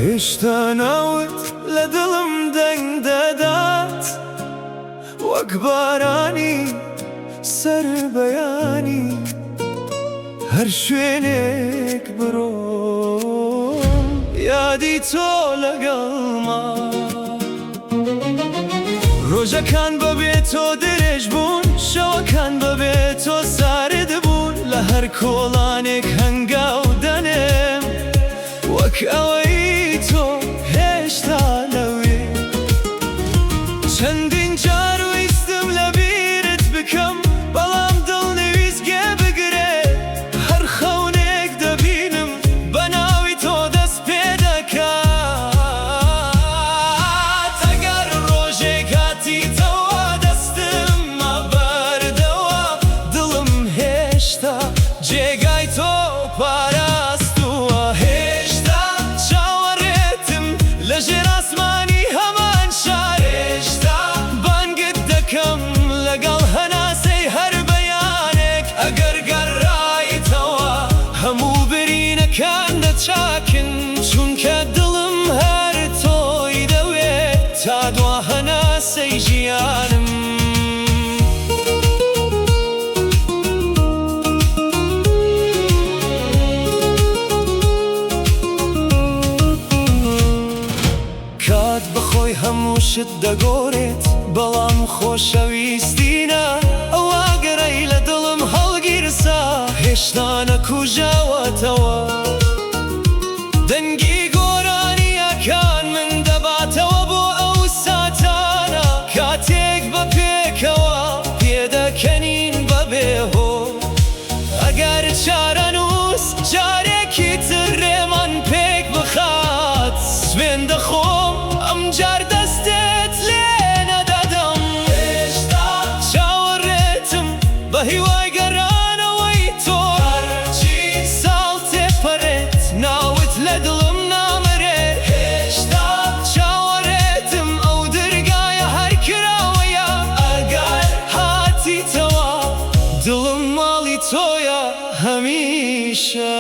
هێشتا ناوت لە دڵم دەنگ دەدات وەک بارانی سەر بەیانی هەر شوێنێک بڕۆم یادی تۆ لەگەڵما. ڕۆژەکان بەبێ تۆ درێژ بوون، شەوەکان بەبێ تۆ سارد بوون، لە هەر کۆڵانێک هەنگاو دەنێم وەک ئەوەی تۆ هێشتا لەوێ. چەندین جار ویستم لەبیرت بکەم، بەڵام دڵ نەیویست گوێ بگرێت. هەر خەونێک دەبینم بە ناوی تۆ دەست پێ دەکات. ئەگەر ڕۆژێک هاتیتەوە دەستم مەبەردەوە، دڵم هێشتا جێگای تۆ پاراستووە. هێشتا چاوەڕێتم لەژێر ئاسمانی هەمان شار. هێشتا بانگت دەکەم لەگەڵ هەناسەی هەر بەیانێک. ئەگەر گەڕایتەوە هەموو برینەکان دەچاکن، چونکە دڵم هەر تۆی دەوێت تا دوا هەناسەی ژیانم. کات بەخۆی هەموو شت دەگۆرێت، بەڵام خۆشەویستی نا. ئەو ئاگرەی لە دڵم هەڵگیرسا هێشتا نەکوژاوەتەوە. دەنگی گۆرانییەکان من دەباتەوە بۆ ئەو ساتانە، کاتێک بە پێکەوە پێدەکەنین بەبێ هۆ. ئەگەر چارەنووس جارێکی تر ڕێمان پێک بخات، سوێند دەخۆم ئەمجار دەستت لێ نەدەدەم. هێشتا چاوەڕێتم بە هیوای گەڕانەوەی تۆ. هەرچی ساڵ تێپەڕێت ناوت لە دڵم نامرێت. هێشتا چاوەڕێتم ئەو دەرگایە هەر کراوەیە. ئەگەر هاتیتەوە دڵم ماڵی تۆیە هەمیشە.